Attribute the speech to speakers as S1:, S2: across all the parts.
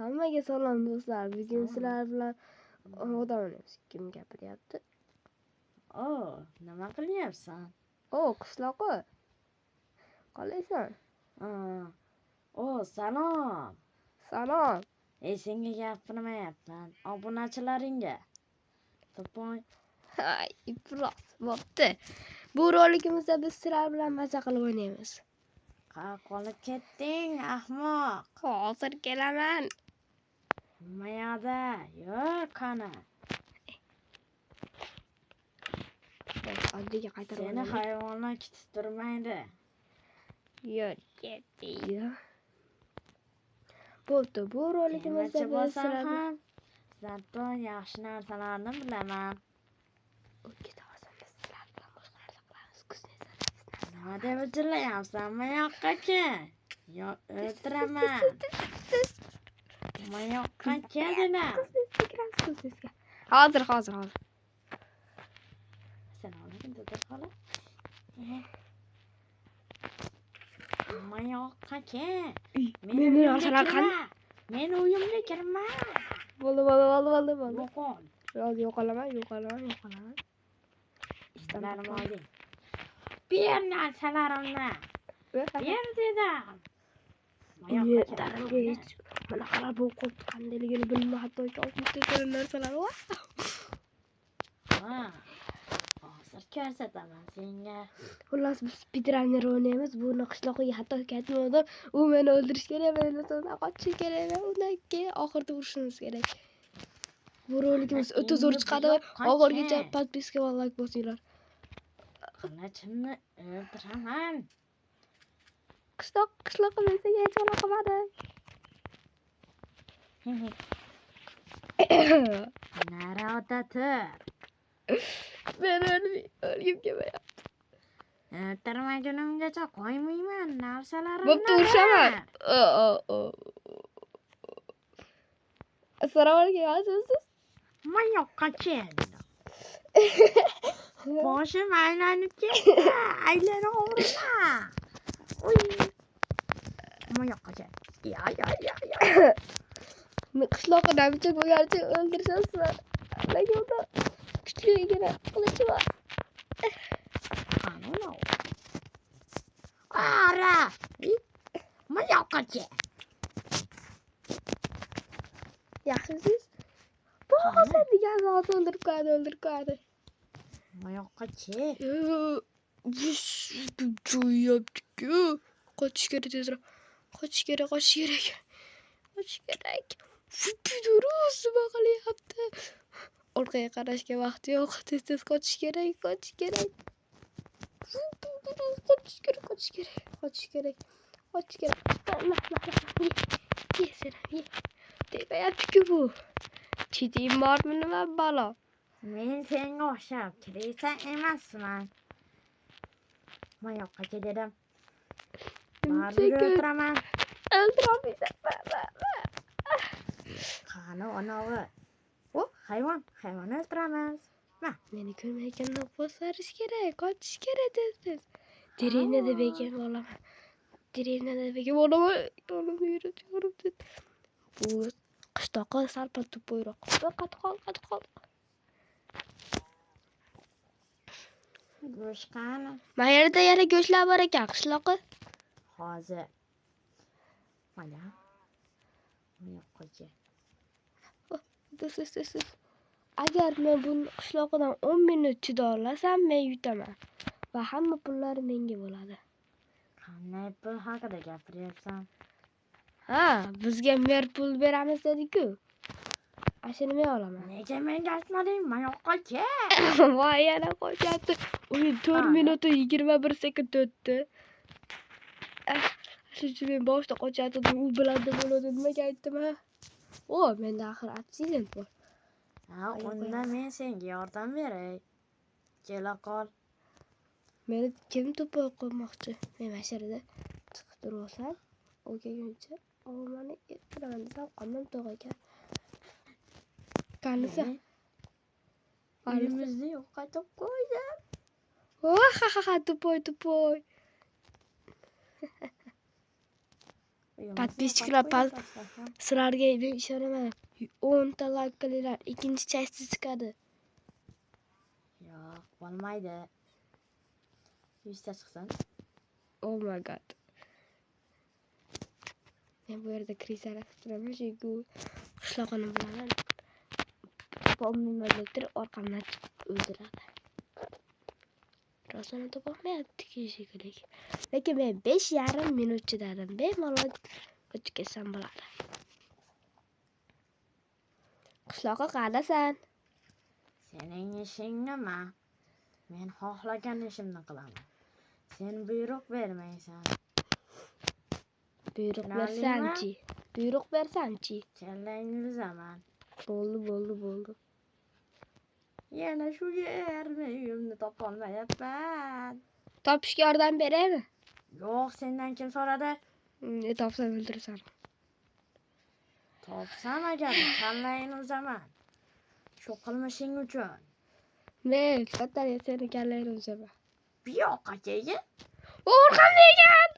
S1: Hammaga salom do'stlar. Bugun sizlar bilan odam o'ynaymiz. Kim gapiryapti?
S2: O, nima qilyapsan?
S1: O, qishloqi. Qalaysan?
S2: O, salom.
S1: Salom.
S2: Senga gapirmayapman. Obunachilaringga. To'poy.
S1: Hay, iflos bo'pti. Bu rolikimizda biz sizlar bilan maza qilib o'ynaymiz.
S2: Qolib ketding, ahmoq.
S1: Hozir kelaman.
S2: Mayada, yur qani.
S1: Oldinga qaytarib
S2: Seni hayvonlar kutib turmaydi.
S1: Yur, ketdik. Bo'pti, bu rolikimizda biz sizlar
S2: ham zato yaxshi narsalarni bilaman.
S1: Sizlar bilan boshqa narsa qilamiz.
S2: Nima deb jilayapsan? Mayoqqa kel. Yo, o'ltiraman. Mayoqqa kel dedim.
S1: Hozir.
S2: Assalomu alaykum, doktor xola. Mayoqqa kel.
S1: Meni narsalar qani?
S2: Men uyimga kirma.
S1: Bo'ldi.
S2: Yo'qol.
S1: Yo'qolaman.
S2: Ishlarim olding. Ber narsalarimni. Ber dedim.
S1: Daramga hech bunaqalar bo'lib qolibdi, qandayligini bilmay, hattoki olib narsalar bor.
S2: Ha. Hozir ko'rsataman senga.
S1: Xullas, biz speedrunner o'ynaymiz. Buni qishloqqa hattoki aytmadim. U meni o'ldirish kerak, men undan qochish kerak va undan keyin oxirida urishimiz kerak. Bu rolikimiz o'ta zo'r chiqadi. Oxirigacha podpiska va like bosinglar.
S2: Qilichimni o'ldiraman.
S1: Qishloq men senga hech nima qilmadim.
S2: Nari tur.
S1: Men o'lgim kelmayapti.
S2: O'ldirmagunimgacha qo'ymayman narsalarimni.
S1: Bo'pti, urishaman. Assalomu alaykum, yaxshimisiz?
S2: Mayoqqa kel. Boshim aylanib ketdi. Aylanaverma. Uy. Mayoqqa kel. Ya.
S1: Qishloqqa namicha bo'lganicha o'ldirishasizlar. Lekin unda kuchligina qilichi bor.
S2: Qani u? Ara! Mayoqqa kel.
S1: Yaxshimisiz? Bu hozir degan zot o'ldirib qo'yadi,
S2: Mayoqqa kel.
S1: Jo'yapti-ku. Qochish kerak tezroq. Qochish kerak. Durust nima qilyapti? Orqaga qarashga vaqt yo'q. Tez-tez qochish kerak. Qochish kerak. Ye sen ham ye. Tepayapti-ku bu. Cheating bormi nima balo?
S2: Men senga o'xshab kirisa emasman. Mayoqqa kel dedim. Baribir o'ltiraman.
S1: O'ldirolmaysan.
S2: Qani onavi? O, hayvon o'ltiramiz.
S1: Meni ko'rmayotganda bosarish kerak, qochish kerak tez-tez. Derevnada bekin bo'laman. Yo'limni yurib. Bu qishloqqa sal-pal to'poyroq. Qatib qol.
S2: Go'sht qani?
S1: Mana yerda yana go'shtlar bor ekan, qishloqi.
S2: Hozir. Mana. Yo'qqa kel.
S1: Tez. Agar men bu qishloqidan 10 minut chidolasam, men yutaman va hamma pullar menga bo'ladi.
S2: Qanday pul haqida gapiryapsan?
S1: Ha, bizga mer pul beramiz dedi-ku. Ashuni men olaman.
S2: Nega menga aytmading? Mayoqqa kel.
S1: Voy, yana qochyapti. O'yin 4 minut 21 sekund o'tdi. Shuning uchun men boshida qochyaptim, u biladi bo'ladi, nimaga aytdim ha? O, menda axir aksident bor.
S2: Ha, unda men senga yordam beray. Kela qol.
S1: Meni kim to'poy qo'ymoqchi? Men mana shu yerda chiqib turib, u kelguncha olmani ettiraman desam, qondim to'q ekan. Qanisi?
S2: Uyimizni yo'qotib qo'ydim.
S1: Ha, to'poy. Подписчик lar, sizlarga men ishonaman. 10 ta like qilinglar, ikkinchi части chiqadi.
S2: Yo'q, bo'lmaydi. 100 ta chiqsin.
S1: Oh my god. Men bu yerda krizalar turaman, chunki u qishlog'ini bilaman. Topolmayman deb turib orqamdan chiqib o'ldiradi. Rostini topolmayapti shekilli. Lekin men 5,5 minut chidadim. Bemalol o'tib ketsam bo'ladi. Qishloqqa qarasan.
S2: Sening ishing nima? Men xohlagan ishimni qilaman. Sen buyruq bermaysan.
S1: Buyruq bersanchi. Buyruq bersanchi.
S2: Kallangni uzaman.
S1: Bo'ldi, bo'ldi, bo'ldi.
S2: Yana shu yerni uyimni topolmayapman.
S1: Topishga yordam beraymi?
S2: Yo'q, sendan kim so'radi?
S1: Topsam o'ldirasan.
S2: Topsam agar kallangni uzaman. Shu qilmishing uchun.
S1: Men katta seni kallangni uzaman.
S2: Bu yoqqa kelgin.
S1: Orqamda ekan.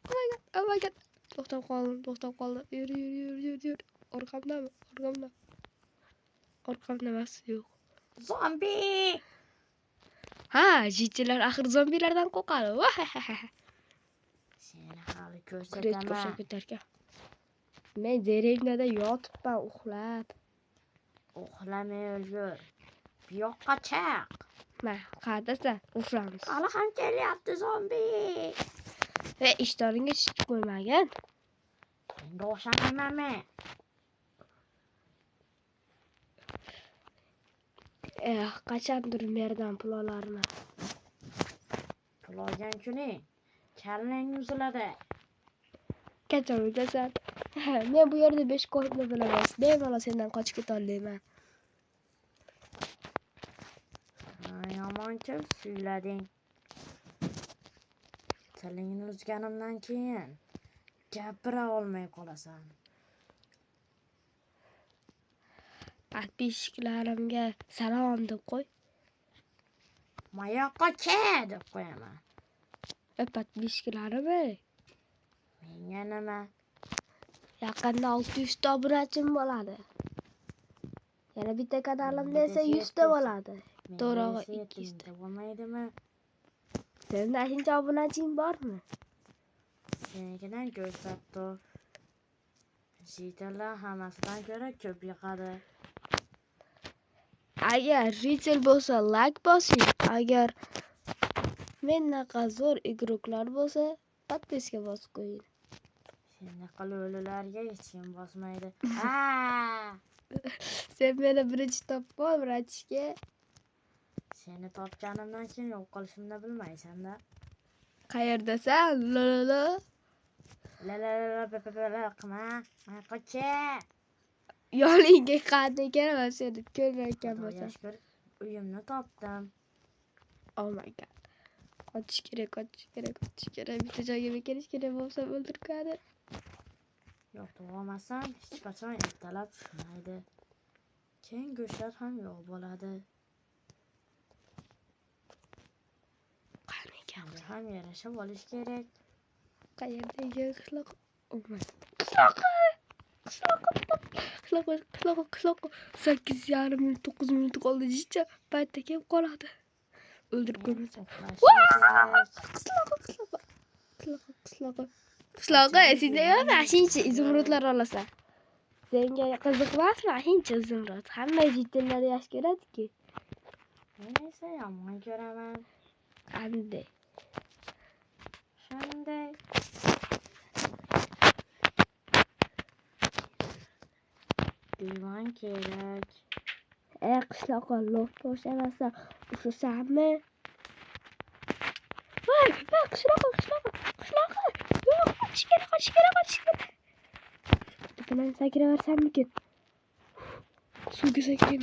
S1: Oh my god, oh my god. To'xtab qoldim, to'xtab qoldim. Yur, yur, yur, yur, yur. Orqamdami? Orqamda. Orqamda emas, yo'q.
S2: Zombi!
S1: Ha, jitchilar axir zombilardan qo'rqadi.
S2: Seni hali ko'rsataman.
S1: Ketarkan. Men derevnada yotibman uxlab.
S2: Uxlamay o'lgur. Bu yoqqa chiq.
S1: Ma, qayerdasan? Uxlamiz.
S2: Hali ham kelyapti zombi.
S1: Ve ishtoningga tushib qo'ymagin.
S2: Senga o'xshamayman men.
S1: Qachondir merdan pul olarman.
S2: Pul olgan kuning kallang uziladi.
S1: Qachon o'tasan? Men bu yerda 5 kodni bilaman. Bemalol sendan qochib keta olmayman.
S2: Yomon ko'p suylading. Tilingni uzganimdan keyin gapira olmay qolasan.
S1: Подписчик larimga salom deb qo'y.
S2: Mayoqqa ke deb qo'yaman.
S1: Подписчик larim,
S2: menga nima?
S1: Yaqinda 600 ta obunachim bo'ladi. Yana bitta kanalimda esa 100 ta bo'ladi. To'g'ri, 200 ta
S2: bo'lmaydimi?
S1: Senda shuncha obunaching bormi?
S2: Senikidan ko'rsatdi. Jitellar hammasidan ko'ra ko'p yiqadi.
S1: Agar Ritel bo'lsa like bosing, agar mennaqa zo'r igroklar bo'lsa podpiska bosib qo'ying.
S2: Senaqa lo'lilarga hech kim bosmaydi.
S1: Sen meni birinchi topib ol, bratishka.
S2: Seni topganimdan keyin yo'q qilishimni bilmaysan-da.
S1: Qayerdasan? La la la.
S2: La la la la la qilma. Mayqocha.
S1: Yoningga qanday kelaman seni ko'rmayotgan bo'lsam.
S2: Shukur, uyimni topdim.
S1: Oh my god. Qochish kerak, qochish kerak, qochish kerak. Bitta joyga bekinish kerak bo'lsa o'ldirib qo'yadi.
S2: Yo'q, tug'olmasam hech qachon ertalab tushmaydi. Keyin go'shtlar ham yo'q bo'ladi.
S1: Qani ekan?
S2: Ham yarasha bo'lish kerak.
S1: Qayerda ekan qishloq? Oh my. Qishloq! Qishloq! Qishloq, qishloq, qishloq. 8,5 minut, 9 minut qoldi. Jicha paytda kelib qoladi. O'ldirib qo'ymasa. Qishloq, qishloq. Qishloq, qishloq. Qishloq, esingda yo'qmi? Shuncha izumrudlar olasan. Senga qiziq emasmi? Shuncha izumrud. Hamma jitlar yaxshi ko'radi-ku.
S2: Men esa yomon ko'raman.
S1: Qanday?
S2: Shunday. Divan kerak.
S1: Qishloqqa lo'q to'shamasa, ushasanmi? Voy, voy, qishloqqa, qishloqqa, qishloqqa. Yo'q, qochish kerak, qochish kerak, qochish kerak. Tepadan sakraversammikin? Suvga sakrayman.